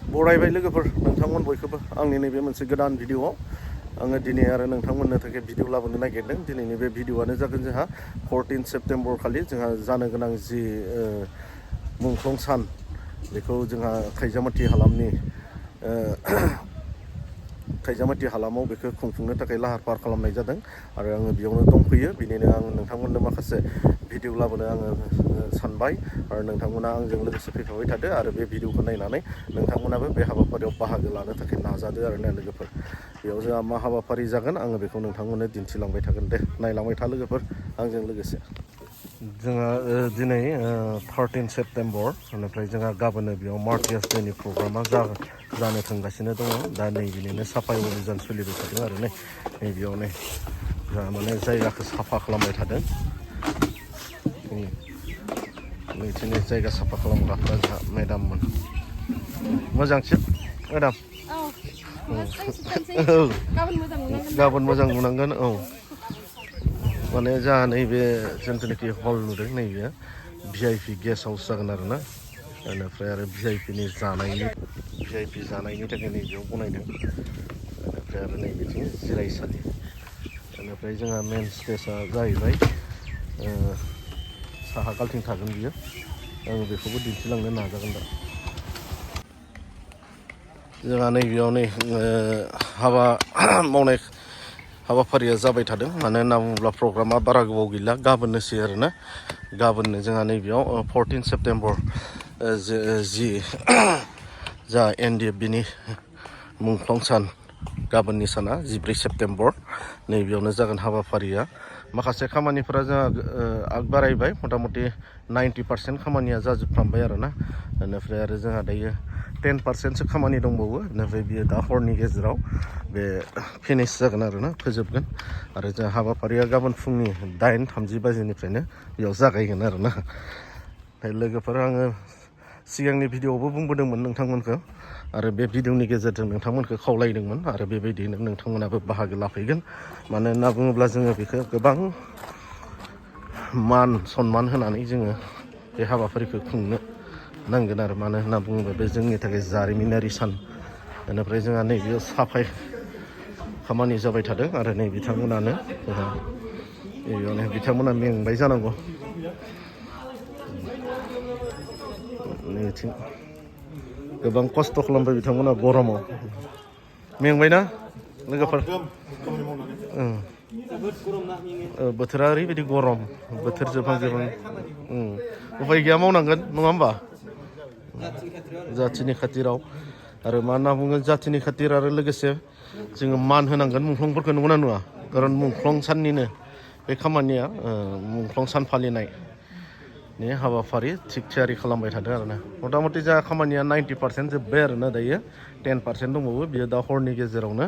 बरायबाय लोगोफोर नोंथांमोन बयखौबो आंनि नैबे मोनसे गोदान भिडिअआव आङो दिनै आरो नोंथांमोननो थाखाय भिडिअ लाबोनो नागिरदों। दिनैनि बे भिडिअआनो जागोन जोंहा 14 सेप्तेम्बर खालि जोंहा जानो गोनां जि मुंख्लं सान बेखौ जोंहा खैजामाथि हालामनि खैजामाथि हालामाव बेखौ खुंफुंनो थाखाय लाहार फाहार खालामनाय जादों आरो आङो बेयावनो दंफैयो। बिनिनो आं नोंथांमोननो माखासे भिडिअ लाबोनो आङो सानबाय आरो नोंथांमोना आंजों लोगोसे फैफाबाय थादो आरो बे भिडिअखौ नायनानै नोंथांमोनाबो बे हाबाफारियाव बाहागो लानो थाखाय नाजादो आरो ना लोगोफोर। बेयाव जोंहा मा हाबाफारि जागोन आङो बेखौ नोंथांमोननो दिन्थिलांबाय थागोन। दे नायलांबाय था लोगोफोर आंजों लोगोसे। जोंहा दिनै 13 सेप्तेम्बर बेनिफ्राय जोंहा गाबोननो बेयाव मार्टियार्स डेनि प्रग्रामा जानो थांगासिनो दङ। दा नैबेनिनो साफाय अभियान सोलिबाय थादों आरो नैबेयाव जोंहा माने जायगाखौ साफा खालामबाय थादों। नैथिंनि जायगा साफा खालामग्राफ्रा जोंहा मेदाममोन। मोजांसिन मेदाम गाबोन मोजां नुनांगोन। औ माने जोंहा नैबे जिथुनाखि हल नुदों नैबे VIP गेस्ट हाउस जागोन आरो ना। बेनिफ्राय आरो VIP जानायनि थाखाय नैबेयाव बनायदों। बेनिफ्राय आरो नैबेथिं जिरायसालि। बेनिफ्राय जोंहा मेन स्टेजआ जाहैबाय साहा गालथिं थागोन बियो। आङो बेखौबो दिन्थिलांनो नाजागोन दा। जोंहा नैबेयाव हाबा मावनाय हाबाफारिया जाबाय थादों। मानो होनना बुङोब्ला प्रग्रामा बारा गोबाव गैला, गाबोननोसै आरोना। गाबोननो जोंहा नैबेयाव 14 सेप्तेम्बर जि जा NDFBनि मुंख्लं सान, गाबोननि साना 14 सेप्तेम्बर नैबेयावनो जागोन हाबाफारिया। माखासे खामानिफोरा जोंहा आग बारायबाय, मथा मथि 90% खामानिया जाजोबफ्रामबाय आरोना। बेनिफ्राय आरो जोंहा दायो 10%सो खामानि दंबावो। बेनिफ्राय बियो दा हरनि गेजेराव बे फिनिश जागोन आरोना, फोजोबगोन। आरो जोंहा हाबाफारिया गाबोन फुंनि 8:30 बाजिनिफ्रायनो बेयाव जागायगोन आरोना। लोगोफोर आङो सिगांनि भिडिअआवबो बुंबोदोंमोन नोंथांमोनखौ, आरो बे भिडिअनि गेजेरजों नोंथांमोनखौ खावलायदोंमोन आरो बेबायदिनो नोंथांमोनाबो बाहागो लाफैगोन। मानो होनना बुङोब्ला जोङो बेखौ गोबां मान सनमान होनानै जोङो बे हाबाफारिखौ खुंनो नांगोन आरो। मानो होनना बुङोब्ला बे जोंनि थाखाय जारिमिनारि सान। बेनिफ्राय जोंहा नैबेयाव साफाय खामानि जाबाय थादों आरो नै बिथांमोनानो बेयावनो बिथांमोना मेंबाय जानांगौ। नैथिं गोबां खस्थ' खालामबाय बिथांमोना गरमाव। मेंबायना लोगोफोर? बोथोरा ओरैबायदि गरम, बोथोर जोबहां उफाय गैया, मावनांगोन नङा होमबा? जाथिनि खाथिराव आरो मा होनना बुङो, जाथिनि खाथिर आरो लोगोसे जोङो मान होनांगोन मुंख्लंफोरखौ, नंगौना नङा? खारन मुंख्लं साननिनो बे खामानिया मुंख्लं सान फालिनायनि हाबाफारि थिग थियारि खालामबाय थादों आरोना। मथा मथि जोंहा खामानिया 90% जोब्बाय आरोना। दायो 10% दंबावो। बियो दा हरनि गेजेरावनो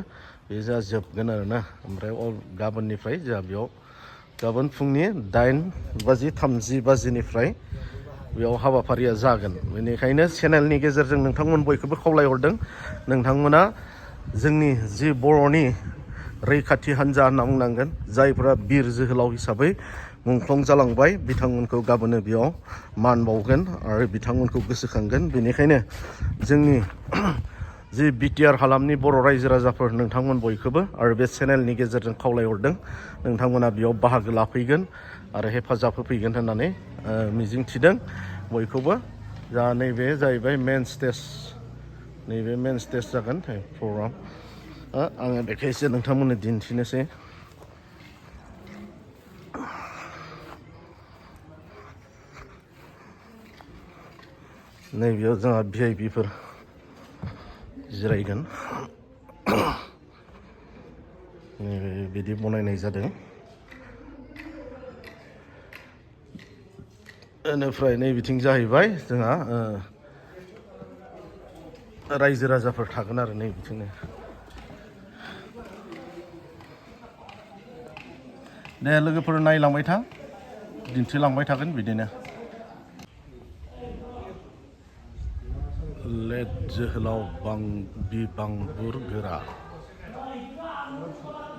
बे जोंहा जोबगोन आरोना। ओमफ्राय गाबोननिफ्राय जोंहा बेयाव गाबोन फुंनि 8:30 बेयाव हाबाफारिया जागोन। बेनिखायनो चेनेलनि गेजेरजों नोंथांमोन बयखौबो खावलायहरदों, नोंथांमोना जोंनि जि बर'नि रैखाथि हान्जा होनना बुंनांगोन, जायफोरा बिर जोहोलाव हिसाबै मुंख्लं जालांबाय, बिथांमोनखौ गाबोनो बेयाव मान बावगोन आरो बिथांमोनखौ गोसोखांगोन। बेनिखायनो जोंनि जि BTR हालामनि बर' रायजो राजाफोर, नोंथांमोन बयखौबो आरो बे चेनेलनि गेजेरजों खावलायहरदों, नोंथांमोना बेयाव बाहागो लाफैगोन आरो हेफाजाब होफैगोन होननानै मिजिं थिदों बयखौबो। जा नैबे जाहैबाय मेन स्टेज, नैबे मेन स्टेज जागोन प्रग्राम। आङो बेखौ एसे नोंथांमोननो दिन्थिनोसै। नैबेयाव जोंहा VIPफोर जिरायगोन। नैबे बिदि बनायनाय जादों। बेनिफ्राय नै बिथिं जाहैबाय जोंहा रायजो राजाफोर थागोन आरो नै बिथिंनो। दे लोगोफोर नायलांबाय था, दिन्थिलांबाय थागोन बिदिनो। लेट जोहोलाव बिबांबुर गोरा,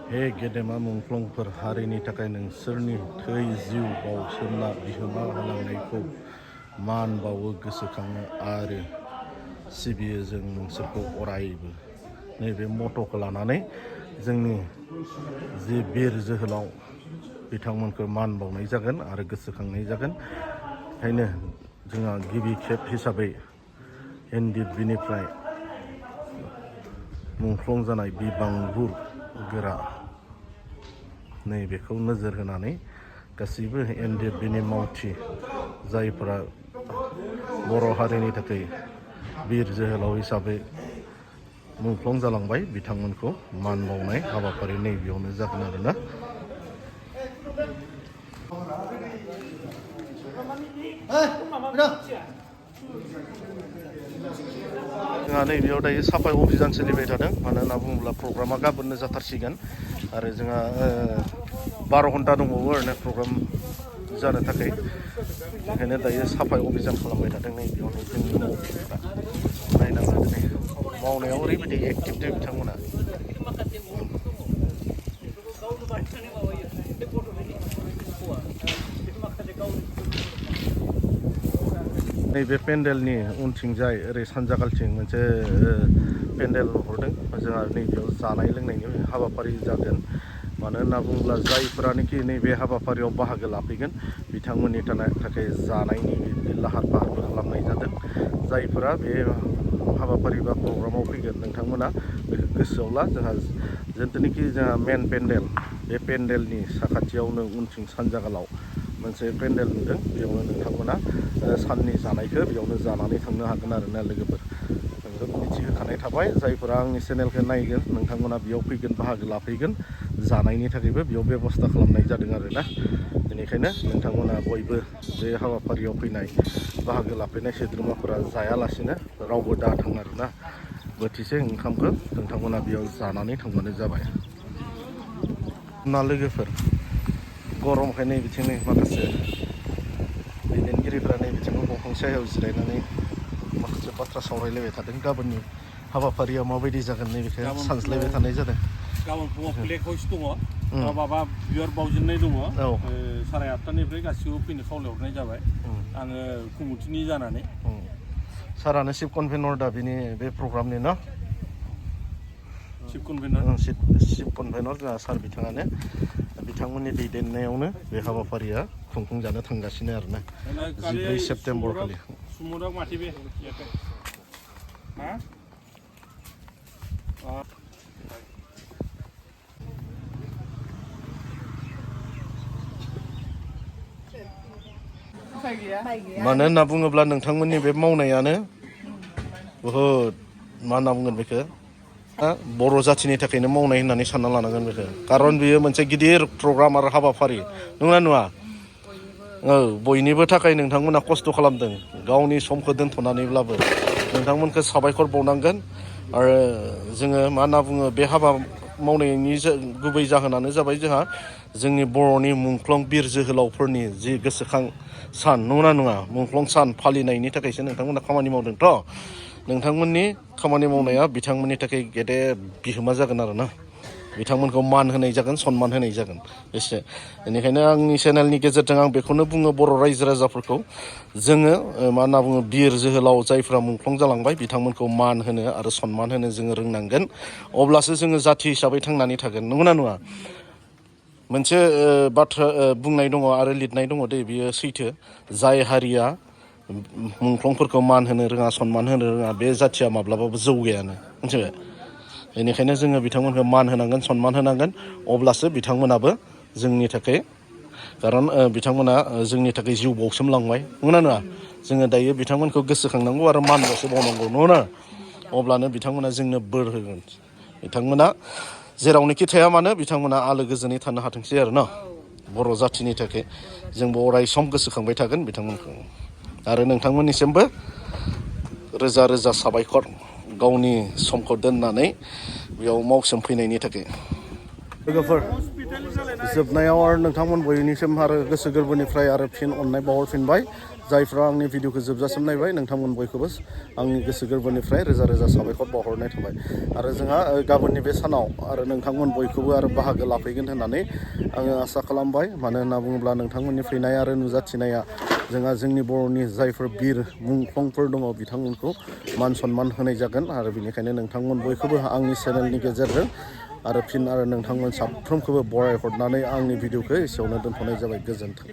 हे गेदेमा मुंख्लंफोर, हारिनि थाखाय नोंसोरनि थै जिउ बाउसोमना बिहोमा होलांनायखौ मान बावो, गोसोखाङो आरो सिबियो जों नोंसोरखौ अरायबो नैबे मट'खौ लानानै जोंनि जि बिर जोहोलाव बिथांमोनखौ मान बावनाय जागोन आरो गोसोखांनाय जागोन। ओंखायनो जोंहा गिबि खेब हिसाबै NDBनिफ्राय मुंख्लं जानाय बिबांगुर गोरा नैबेखौ नोजोर होनानै गासैबो NDBनि मावथि जायफोरा बर' हारिनि थाखाय बिर जोहोलाव हिसाबै मुंख्लं जालांबाय बिथांमोनखौ मान बावनाय हाबाफारि नैबेयावनो जागोन आरोना। जोंहा नैबेयाव दायो साफाय अभियान सोलिबाय थादों। मानो होनना बुङोब्ला प्रग्रामा गाबोननो जाथारसिगोन आरो जोंहा 12 घन्टा दंबावो आरोना प्रग्राम जानो थाखाय। ओंखायनो दायो साफाय अभियान खालामबाय थादों नैबेयावनो जोंनि मावथिफोरा। नायनांगौ दिनै मावनायाव ओरैबायदि एक्टिभ दे बिथांमोना। नैबे पेन्डेलनि उनथिंजाय ओरै सानजागालथिं मोनसे पेन्डेल हरदों। जोंहा नैबेयाव जानाय लोंनायनि हाबाफारि जागोन। मानो होनना बुङोब्ला जायफोरानोखि नैबे हाबाफारियाव बाहागो लाफैगोन बिथांमोननि थाखाय जानायनि लाहार फाहारबो खालामनाय जादों। जायफोरा बे हाबाफारि बा प्रग्रामाव फैगोन नोंथांमोना बेखौ गोसोआव ला। जोंहा जिथुनिखि जोंहा मेन पेन्डेल बे पेन्डेलनि साखाथियावनो उनथिं सानजागालाव मोनसे पेन्डेल नुदों। बेयावनो नोंथांमोना साननि जानायखौ बेयावनो जानानै थांनो हागोन आरोना लोगोफोर। नोंखौ मिथिहोखानाय थाबाय। जायफोरा आंनि चेनेलखौ नायगोन नोंथांमोना बेयाव फैगोन बाहागो लाफैगोन जानायनि थाखायबो बेयाव बेब'स्था खालामनाय जादों आरोना। बेनिखायनो नोंथांमोना बयबो बे हाबाफारियाव फैनाय बाहागो लाफैनाय सोद्रोमाफोरा जायालासिनो रावबो दा थाङो आरोना। बोथिसे ओंखामखौ नोंथांमोना बेयाव जानानै थांबानो जाबाय ना लोगोफोर। गरमखाय नै बिथिंनि माखासे दैदेनगिरिफ्रा नै बिथिङाव दंफां सायाव जिरायनानै माखासे बाथ्रा सावरायलायबाय थादों। गाबोननि हाबाफारिया माबायदि जागोन नैबेखौ सानज्लायबाय थानाय जादों। गाबोन फुङाव फ्लेग हइस्ट दङ, माबा बिबार बावजेननाय दङ। 8:30निफ्राय गासिबो फैनो खावलायहरनाय जाबाय आङो कमिटिनि जानानै। सारानो चिफ कनभेनर दा बिनि बे प्रग्रामनि न चिफ कनभेनर चिफ कनभेनर जोंहा सार बिथाङानो बिथांमोननि दैदेननायावनो बे हाबाफारिया खुंफुंजानो थांगासिनो आरोना 14 सेप्तेम्बर खालि। मानो होनना बुङोब्ला नोंथांमोननि बे मावनायानो बहुद मा होनना बुंगोन बेखौ बर' जाथिनि थाखायनो मावनाय होननानै सानना लानांगोन बेखौ। खारन बेयो मोनसे गिदिर प्रग्राम आरो हाबाफारि नङा नङा। बयनिबो थाखाय नोंथांमोना खस्थ' खालामदों। गावनि समखौ दोनथ'नानैब्लाबो नोंथांमोनखौ साबायखर बावनांगोन। आरो जोङो मा होनना बुङो बे हाबा मावनायनि गुबै जाहोनानो जाबाय जोंहा जोंनि बर'नि मुंख्लं बिर जोहोलावफोरनि जि गोसोखां सान नङा नङा मुंख्लं सान फालिनायनि थाखायसो नोंथांमोना खामानि मावदोंथ'। नोंथांमोननि खामानि मावनाया बिथांमोननि थाखाय गेदेर बिहोमा जागोन आरोना। बिथांमोनखौ मान होनाय जागोन, सनमान होनाय जागोन एसे। बेनिखायनो आंनि चेनेलनि गेजेरजों आं बेखौनो बुङो बर' रायजो राजाफोरखौ जोङो मा होनना बुङो बिर जोहोलाव जायफ्रा मुंख्लं जालांबाय बिथांमोनखौ मान होनो आरो सनमान होनो जोङो रोंनांगोन। अब्लासो जोङो जाथि हिसाबै थांनानै थागोन नंगौना नङा। मोनसे बाथ्रा बुंनाय दङ आरो लिरनाय दङ दे बियो सैथो। जाय हारिया मुंख्लंफोरखौ मान होनो रोङा, सनमान होनो रोङा बे जाथिया माब्लाबाबो जौगायानो मिथिबाय। बेनिखायनो जोङो बिथांमोनखौ मान होनांगोन, सनमान होनांगोन। अब्लासो बिथांमोनाबो जोंनि थाखाय खारन बिथांमोना जोंनि थाखाय जिउ बाउसोमलांबाय नंगौना नङा। जोङो दायो बिथांमोनखौ गोसोखांनांगौ आरो मानबावसो बावनांगौ नङा। अब्लानो बिथांमोना जोंनो बोर होगोन। बिथांमोना जेरावनोखि थाया मानो बिथांमोना आलो गोजोनै थानो हाथोंसै आरो न बर' जाथिनि थाखाय जोंबो अराय सम गोसोखांबाय थागोन बिथांमोनखौ। आरो नोंथांमोननिसिमबो रोजा रोजा साबायखर गावनि समखौ दोननानै बेयाव मावसोमफैनायनि थाखाय। लोगोफोर जोबनायाव आरो नोंथांमोन बयनिसिम आरो गोसो गोरबोनिफ्राय आरो फिन अननाय बावहरफिनबाय। जायफ्रा आंनि भिडिअखौ जोबजासिम नायबाय नोंथांमोन बयखौबो आंनि गोसो गोरबोनिफ्राय रोजा रोजा साबायखर बावहरनाय थाबाय। आरो जोंहा गाबोननि बे सानाव आरो नोंथांमोन बयखौबो आरो बाहागो लाफैगोन होननानै आङो आसा खालामबाय। मानो होनना बुङोब्ला नोंथांमोननि फैनाय आरो नुजाथिनाया जोंहा जोंनि बर'नि जायफोर बिर मुंख्लंफोर दङ बिथांमोनखौ मान सनमान होनाय जागोन आरो बेनिखायनो नोंथांमोन बयखौबो आंनि चेनेलनि गेजेरजों आरो फिन आरो नोंथांमोन साफ्रोमखौबो बरायहरनानै आंनि भिडिअखौ एसेयावनो दोनथ'नाय जाबाय गोजोन्थों